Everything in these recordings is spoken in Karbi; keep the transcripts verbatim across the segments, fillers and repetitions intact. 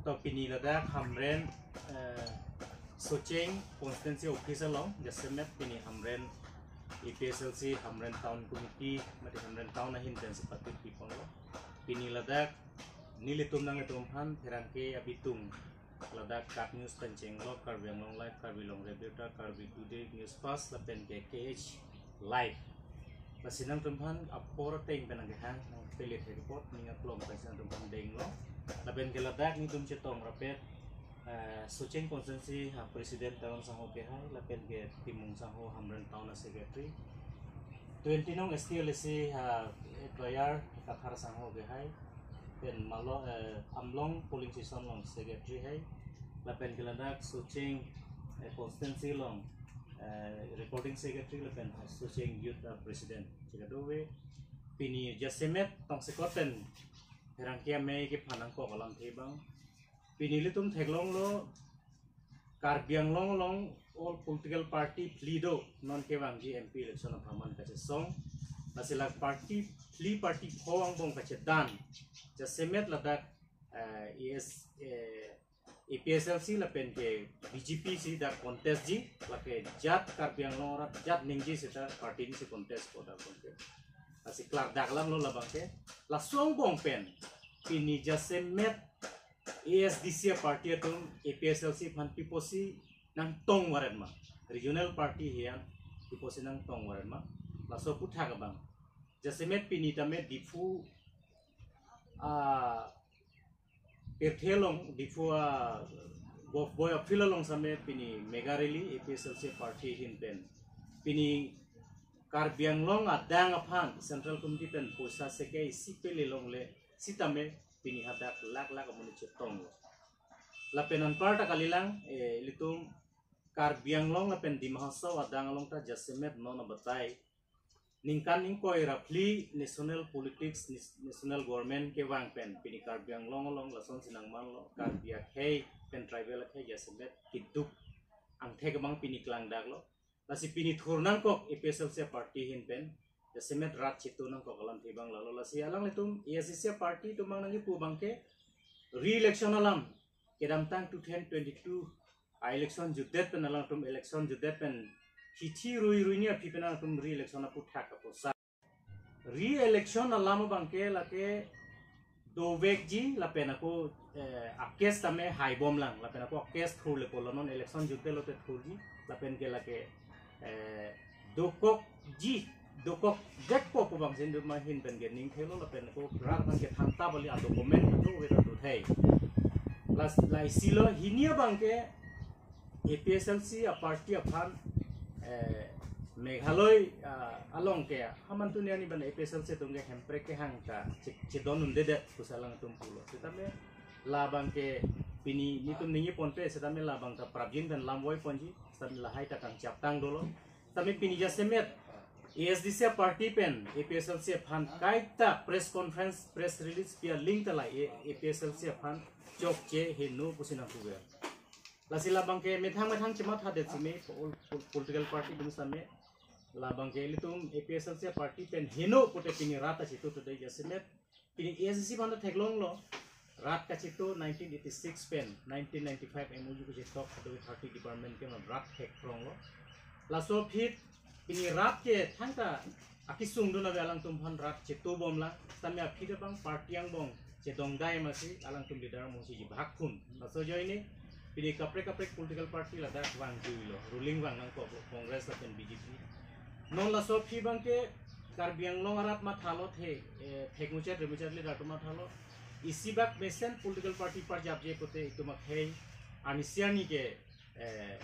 To pini ladak Hamren, eh, Socheng constituency office along jasemet pini Hamren A P H L C Hamren Town Committee mate Hamren Town ahin pen si patit pipon lo. Pini ladak nelitum nanglitum aphan pherangke abitung ladak KAT News pen chenglo, Karbi Anglong Live, Karbi Anglong Reporter, Karbi Today, News Fast lapen ke K H Live. Lasi nangtum aphan apor ateng pen nangkehang nangpele thek apot ning aklong pen si nangtum aphan denglo. Lapen ke ladak nelitum chetong rapet, eh, Socheng constituency ha President Teron Sangho kehai, lapen ke Timung Sangho Hamren Town a Secretary. Twenty nong S T L A C ha, eh, Toyar Kathar Sangho kehai, pen Malo, eh, Amlong polling station along Secretary hai, lapen ke ladak Socheng, eh, constituency along, eh, Recording Secretary lapen Socheng Youth, eh, President. Chikado ave, pini jasemet tongsekot pen pherangke amei kephan nangkok alamthe abang. Pini ilitum theklonglo Karbi Anglong along all political party phli do, non kevangji M P election apharman kachesong. Lasi la party phli party pho angbong kachedan. Jasemet ladak, eh, A S, eh, A P H L C lapen ke B J P si dak contest ji, lake jat Karbi Anglong arat jat ningje seta party ni si contest ko dak abang ke. Lasi klardak alam lo labang ke. Laso angbong pen pini jasemet A S D C a party atum A P H L C aphan pi apotsi nangtong varet ma, regional party hian pi apotsi nangtong varet ma, laso aphuthak abang. Jasemet pini tame Diphu, ah, pirthe along, Diphu a Golf Boy a field along same pini mega rally A P H L C party ahin pen. Pini Karbi Anglong adang aphan Central Committee pen poisa sekai isi pele longle sitame pini hadak lak lak amonit chetonglo. Lapen anparta kalilang, eh, ilitum Karbi Anglong lapen Dima Hasao adang along ta jasemet non abatai ningkan ingkoi ra phli national politics, nis-, national government kevang pen pini Karbi Anglong along lasonsi nangmanlo, Karbi akhei pen tribal akhei jasemet keduk angthek abang pini klangdaklo. Lasi pini thur nangkok A P H L C party ahin pen jasemet rat chetu nangkok alamthe abang lalo. Lasi alanglitum A S D C party atum abang nangkipu abang ke re-election alam kedamtang two thousand twenty-two a election jutdet pen alangtum election jutdet pen hithi rui rui ni aphi pen alangtum re-election aphuthak apotsi. Re-election alam abang ke lake dovekji lapen ako, eh, a case tame haibomlang lapen ako a case thurle pulo, non election jutdet lote thurji lapen ke lake, eh, dokokji, dokokdetpo pu abang si nelitum ahin pen ke ning thelo lapen ako rat abang ke thangta bali a document kedo ave ta do thei. Lasi la isi lo, hini abang ke A P H L C a party aphan, eh, Meghalaya, ah, along ke hamantu ni ani ban A P H L C atum ke Hemprek kehang ta che-, chedon un'edet pusi alangtum pulo. Setame labang ke pini nelitum ningje ponpe, setame labang ta prapjin pen lam voiponji, setame lahai ta kangchaptang dolo. Setame pini jasemet A S D C party pen A P H L C aphan kaita press conference, press release pi aling ta la A-, A P H L C aphan chokche heno pusi nangpuver. Lasi labang ke methang methang chemathadet sime pol-, pol-, political party atum same. Labang ke ilitum A P H L C party pen heno pute pini rat ta chetu tude jasemet. Pini A S D C aphan ta theklonglo. Rat kachetu nineteen eighty-six pen nineteen ninety-five M O U kachetok kado thirty department ke non rat thekpronglo. Laso aphi pini rat ke thangta akesung dun ave alangtum aphan rat chetubomlang. Setame aphi ta abang party angbong chedongdai masi alangtum leader mungsi jibhak phun. Laso ajoine pini kaprek kaprek political party ladak vangjuilo, ruling vang nangkok Congress lapen B J P. Non laso aphi abang ke Karbi Anglong arat mathalo the, eh, thekmuchot remuchot leader atum mathalo. Isi bak mesen political party parjapje pute itum akhei arnisi arni ke, eh,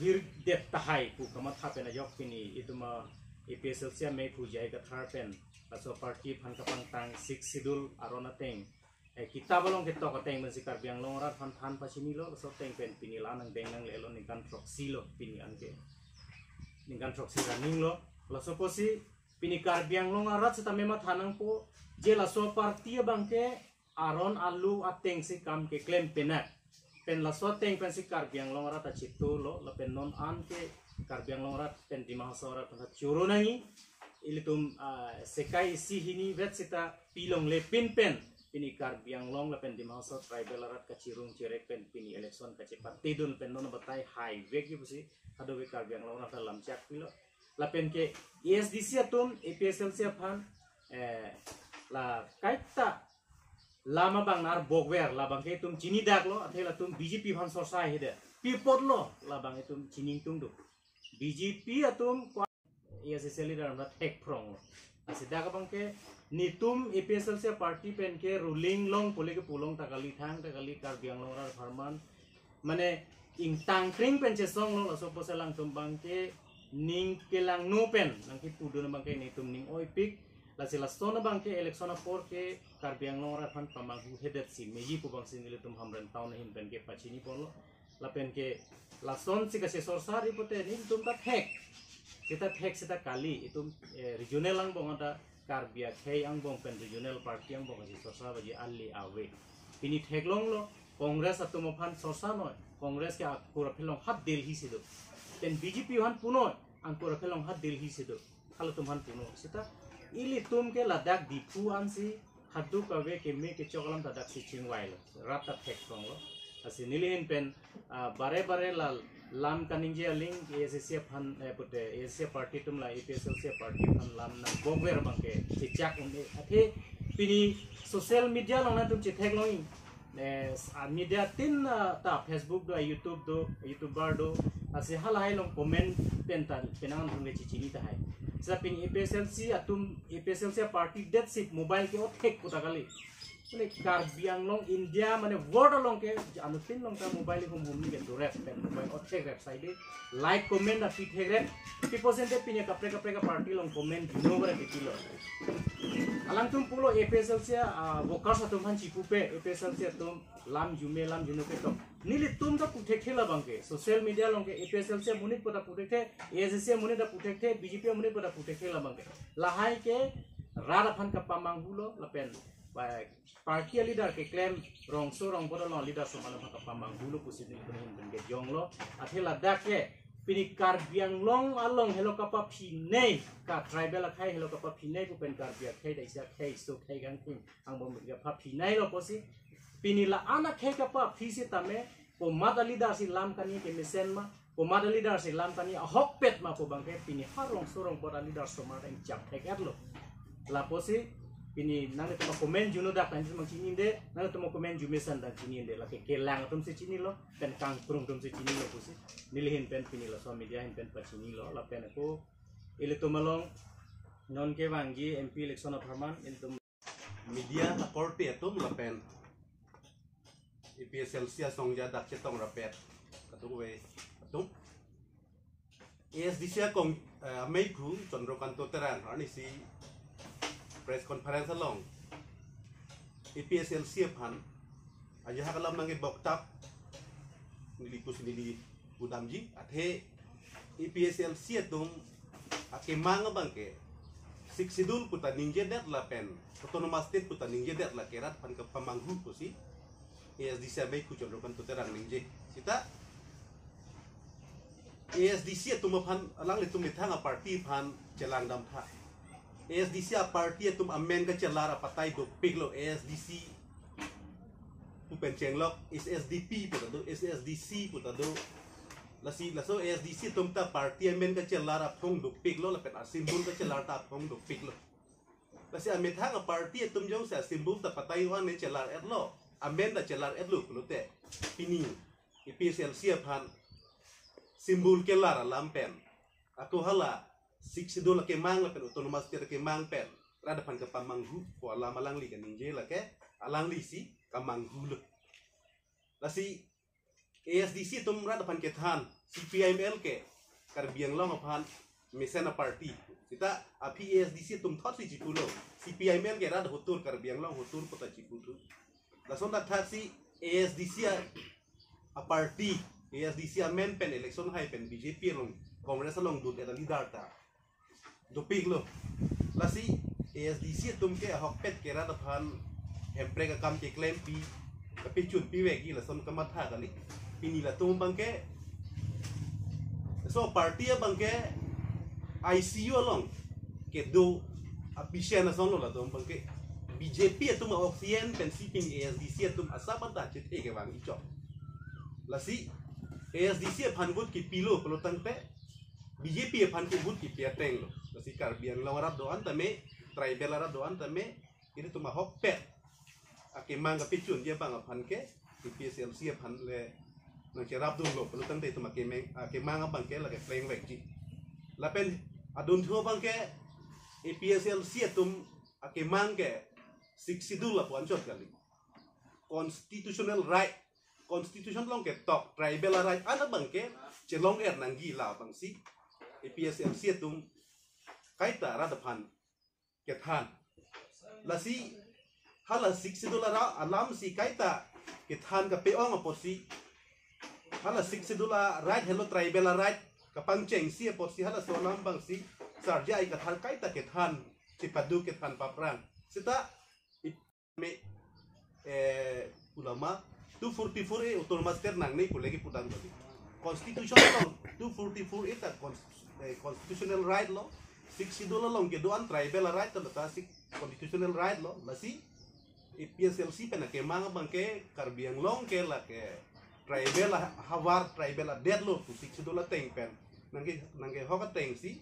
hirdet tahai pu kamatha pen ajok pini itum a A P H L C amei pu J I Kathar pen laso party aphan kapangtang Sixth Schedule aron ateng, eh, kitap along ketok ateng pensi Karbi Anglong arat aphan than pachinilo, laso ateng pen pini la nangdeng nanglelo ningkan throksi lo pini anke. Ningkan throksi running lo. Laso apotsi pini Karbi Anglong arat setame matha nangpo, je laso party abang ke aron alu ateng si kam keklem penak. Pen laso ateng pensi Karbi Anglong arat ta chetulo, lapen non anke Karbi Anglong arat pen Dima Hasao arat pen choro nangji. Ilitum, ah, sekai isi hini vet seta pilongle pin pen pini Karbi Anglong lapen Dima Hasao tribal arat kachirung chirek pen pini election kachepatedun pen non batai haivekji pusi kadokave Karbi Anglong arat lamchak pilo. Lapen ke A S D C atum A P H L C aphan, eh, la kaita lam abang narbokver labang ke itum chinidaklo, athe latum B J P aphan sorsa hede. Pi apotlo labang itum chiningtungduk. B J P atum A S D C leader amra thek phronglo. Lasi dak abang ke netum A P H L C party pen ke ruling long pule ke pulong ta kali, thangta kali, Karbi Anglong arat apharman mane ingtangkring pen chesonglo, laso apotsi alangtum abang ke ning kelangno pen nangkipudun abang ke netum ning oipik. Lasi lason abang ke election apor ke Karbi Anglong arat aphan pamanghu hedetsi meji pu abangsi nelitum Hamren town ahin pen ke pachini ponlo. Lapen ke lasonsi kachesorsa ri pute netum ta thek. Seta thek seta kali, itum, eh, regional angbong anta Karbi akhei angbong pen regional party angbong kachesorsa baji ale ave. Pini theklonglo, Congress atum aphan sorsa noi, Congress ke angkur aphelong hat Delhi si do. Pen B J P aphan punoi, angkur aphelong hat Delhi si do. Halatum aphan puno. Seta ilitum ke ladak Diphu ansi kadokave keme kechok alam ta daksi chingvailo. Rat ta thek phronglo. Lasi neli ahin pen, ah, bare bare la lam kaningje aling A S D C aphan, eh, pute A S D C party atum la A P H L C party aphan lam nangbokver abang ke chechak un-e. Athe pini social media along nangtum chetheklong, eh, s-, ah, media tin, ah, ta Facebook do, YouTube do, YouTuber do, lasi halahai along comment pen ta penang atum ke chechini tahai. Seta pini A P H L C atum, A P H L C party detsi mobile ke othek pu ta kali. Mane Karbi Anglong India mane world along ke anuttin along ta mobile humhum ni ke dorep pen mobile othek rep saide. Like comment api thekrep. Pi apotsi ante pini kaprek kaprek party along comment juno bare pitilo. Alangtum pulo A P H L C, ah, workers atum aphan chipupe, A P H L C atum lam jume lam juno ketok. Nelitum ta puthekthe labang ke. Social media along ke A P H L C amonit pu ta puthekthe, A S D C amonit ta puthekthe, B J P amonit pu ta puthekthe labang ke. Lahai ke rat aphan kapamanghulo lapen, eh, party aleader keklem rongso rongbot along aleader atum aphan kapamanghulo pusi nelitum ahin pen kejonglo. Athe ladak ke pini Karbi Anglong along helo kapaphinei, ka tribal akhei helo kapaphinei pu pen Karbi akhei ta isi akhei so khei kangthim angbong kapaphineilo pusi. Pini la-an akhei kapaphi sitame komat aleader si lam kani kemesen ma, komat aleader si lam kani ahokpet ma pu abang ke pini ha rongso rongbot aleader atum ta ingchap thek-etlo. Lapusi pini nangtum comment juno dak tangji mang chinide, nangtum comment jumesen tang chinide, lake kelang atum si chinilo, pen kangkrung atum si chinilo pusi. Neli ahin pen pini laso media ahin pen pachinilo, lapen ako ilitum along non kevangji M P election apharman ilitum media akorte atum lapen A P H L C asongja dak chetong rapet kadokave atum. A S D C akong, eh, ameiphu Chandrakanta Terang arnisi press conference along A P H L C aphan ajahak alam nangkebok tap neli pusi neli pudamji, athe A P H L C atum akemang abang ke Sixth Schedule pu ta ningjedet lapen Autonomous State pu ta ningjedet lake rat aphan kapamanghu pusi A S D C ameiphu Chandrakanta Terang ningje. Seta A S D C atum aphan alanglitum methang aparty aphan chelangdam tha. A S D C aparty atum amen kachelar apatai dopiklo, A S D C pu pen chenglok, H S D P pu ta do, H S D C pu ta do. Lasi laso A S D C atum ta party amen kachelar aphong dopiklo, lapen asymbol kachelar ta aphong dopiklo. Lasi amethang aparty atum jongsi asymbol ta patai one chelar-etlo, amen ta chelar-etlo pulote, pini A P H L C aphan symbol kelar alam pen, ako hala Sixth Schedule akemang lapen Autonomous State akemang pen rat aphan kapamanghu pu alam alangli kaningje lake, alanglisi kamanghulo. Lasi A S D C atum rat aphan kethan, C P I M L ke Karbi Anglong aphan mesen aparty. Seta aphi A S D C atum thotsi chipulo, C P I M L ke rat hotur, Karbi Anglong hotur pu ta chiputhu. Lason thakthak si A S D C a, aparty, A S D C amen pen election hai pen B J P along, Congress along dut-et aleader ta dopiklo. Lasi A S D C atum ke ahokpet ke rat aphan Hemprek akam keklempi, kapechunpivekji lason kamatha kali. Pini latum abang ke, laso aparty abang ke I C U along kedo a-patient asonlo latum abang ke. B J P atum a-oxygen pen si pini A S D C atum asap anta chethe kevang ichok. Lasi A S D C aphan vote kipilo pulo tangte B J P aphan ke vote kipi atenglo. Lasi Karbi Anglong arat do-an tame, tribal arat do-an tame, ilitum ahokpet akemang kapechunji abang aphan ke A P H L C aphan le nangcherapdunlo pulo tangte itum akemang, akemang abang ke lake plengvekji. Lapen adunthu abang ke A P H L C atum akemang ke Sixth Schedule lapu anchot kali. Constitutional right, constitution along ketok tribal a-right an abang ke chelong-er nangji labangsi A P H L C atum kaita rat aphan kethan. Lasi hala Sixth Schedule ara alamsi kaita kethan kape-ong apotsi, hala Sixth Schedule a-right helo tribal a-right kapangchengsi apotsi halaso alam abangsi Sar J I Kathar kaita kethan, chepadu kethan paphrang. Seta ip-, me, eh, ulama two forty-four A Autonomous State nangne pu lake pudang tadi. Constitution along two forty-four A ta cons-, eh, constitutional right lo. Sixth Schedule along kedo-an tribal a-right ta, ta si constitutional right lo. Lasi A P H L C pen akemang abang ke Karbi Anglong ke lake tribal a-, havar tribal adet lo pu Sixth Schedule ateng pen nangke, nangkehok atengsi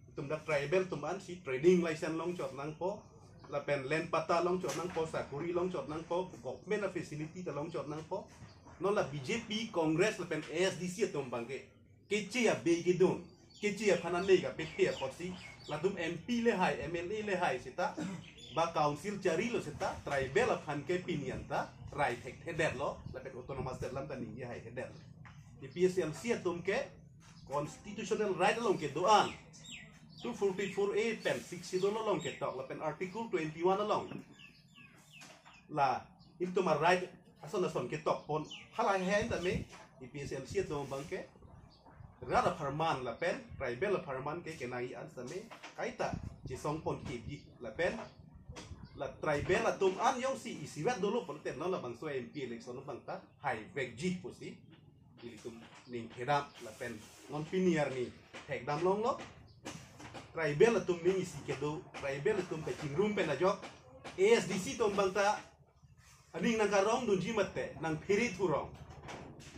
itum dak tribal atum ansi trading license longchot nangpo, lapen land patta longchot nangpo, sakori longchot nangpo, government a-facility ta longchot nangpo. Non la B J P, Congress lapen A S D C atum abang ke keche abe kedun, keche aphan ale kapethe apotsi latum M P le hai, M L A le hai seta, ba council charilo seta tribal aphan ke pini anta rai thekthedetlo, lapen Autonomous State alam ta ningje haihedetlo. A P H L C atum ke constitutional right along kedo-an two forty-four A pen Sixth Schedule along ketok lapen Article twenty-one along la itum a-right ason ason ketokpon, hala hai tame A P H L C atum abang ke rat apharman lapen tribal apharman ke kenangji an tame kaita chesongpon keji lapen la tribal atum an jongsi isivet dolo pulote non labangso M P election abang ta haivekji pusi ilitum ning thedam lapen non pini arni thekdam longlo. Tribal atum ning isi kedo, tribal atum kachingrum pen ajok, A S D C atum abang ta aning nangkarongdunji mate nangphere thurong.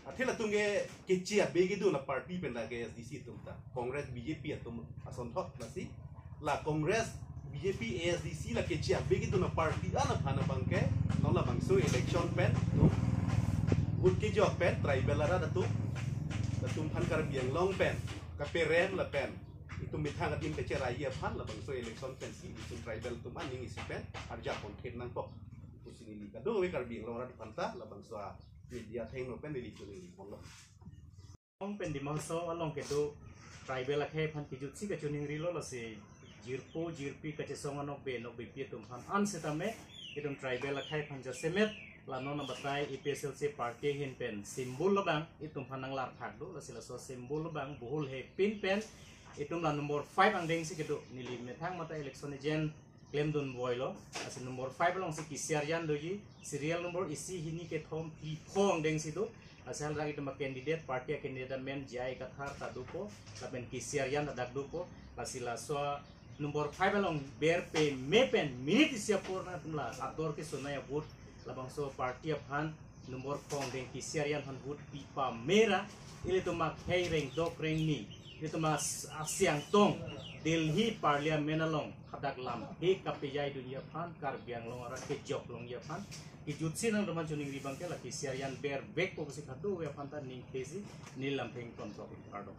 Athe latum ke keche abe kedun a-party pen lake A S D C atum ta, Congress, B J P atum asonthot. Lasi la Congress, B J P, A S D C la keche abe kedun a-party an aphan abang ke non labangso election pen, no, vote kejok pen tribal arat atum, latum aphan Karbi Anglong pen kaperem lapen itum methang adim kacheraiji aphan labangso election pensi itum tribal atum aning isi pen arjapon thek nangkok pusi neli kadokave Karbi Anglong arat aphan ta labangso a-media athengno pen neli chuningri ponlo. Ong pen Dima Hasao along kedo tribal akhei aphan kejutsi kachuningrilo. Lasi jirpo jirpi kachesong anokbe nokbepi atum aphan an setame itum tribal akhei aphan jasemet la non abatai A P H L C party ahin pen symbol abang itum aphan nanglarthak do. Lasi laso symbol abang buhul hepin pen itum la number five angdengsi kedo, neli methang mate election agent klemdun boilo. Lasi number five alongsi K C Arjan doji, serial number isi hini kethom phli pho angdengsi do. Lasi haldak itum a-candidate, party a-candidate amen J I Kathar ta dopo, lapen K C Arjan ta dak dopo. Lasi laso number five along ber peme pen minute isi apor nangtum la ador kesonai a-vote labangso party aphan number pho angdeng K C Arjan aphan vote pi pamera, ilitum akhei rengdok rengni, ilitum a-, asiangtong Delhi Parliament along hadak lamthe kapejaidunji aphan Karbi Anglong arat kejok longji aphan kejutsi nangtum aphan chuningri abang ke la K C Arjan bervekpo pusi kadokave aphan ta ningthesi neli lamthe ingtontok, kardom.